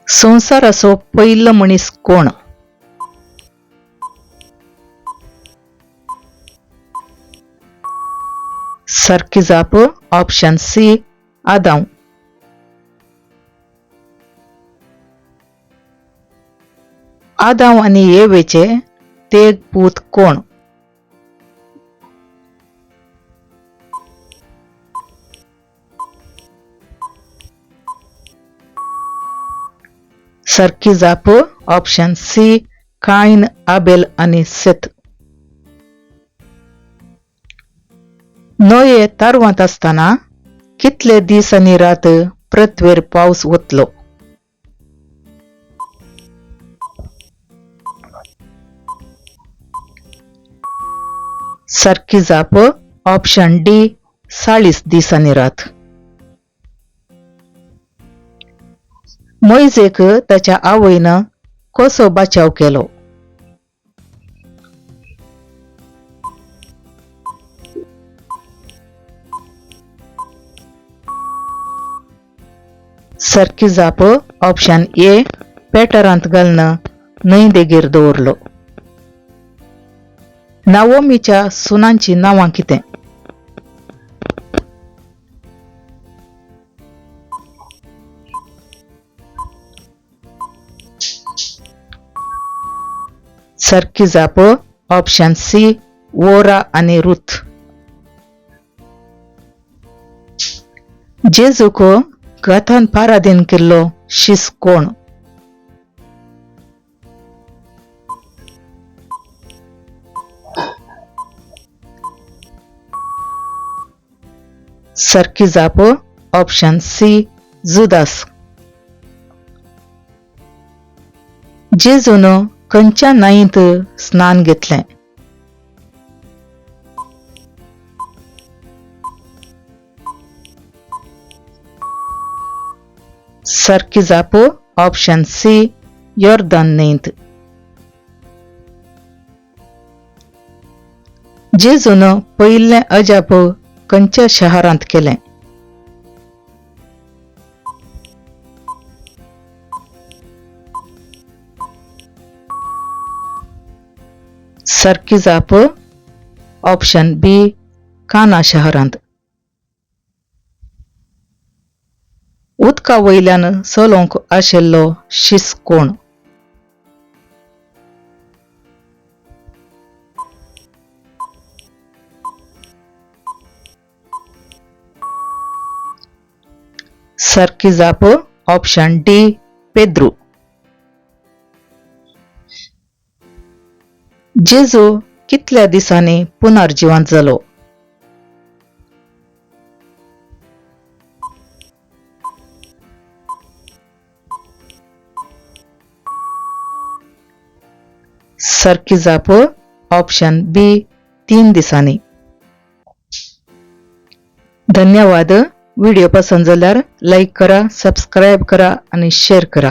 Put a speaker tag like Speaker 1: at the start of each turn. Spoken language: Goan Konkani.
Speaker 1: संवसाराचो पयलो मनीस कोण? सारकी जाप ऑप्शन सी आदांव. आदांव आनी येवेचे तेग पूत कोण? सारकी जाप ऑप्शन सी कायन, आबेल आनी सेत. नोये तारवांत आसतना कितले दीस आनी रात पृथ्वेर पावस वतलो? सारकी जाप ऑप्शन डी 40 दीस आनी रात. मोयजेक ताच्या आवयन कसो बचाव केलो? सारकी जाप ऑप्शन ए पेटरांत घालून न्हंय देगेर दवरलो. नाओमीच्या सुनांचीं नांवां कितें? सारकी जाप ऑप्शन सी वोरा आनी रुथ. जेजूक गाथान पारादीन केल्लो शीस कोण? सारकी जाप ऑप्शन सी जुदास. जेजून खंयच्या न्हंयेंत स्नान घेतलें? सारकी जाप ऑप्शन सी योर्दन न्हंयेंत. जेजून पयलें अजाप खंयच्या शहरांत केलें? सारकी जाप ऑप्शन बी काना शहरांत. उदका वयल्यान चलोवंक आशिल्लो शीस कोण? सारकी जाप ऑप्शन डी पेद्रू. जेजू कितल्या दिसांनी पुनर्जिवंत जालो? सारकी जाप ऑप्शन बी 3 दिसांनी. धन्यवाद. व्हिडिओ पसंत जाल्यार लाईक करा, सबस्क्राईब करा आणि शेअर करा.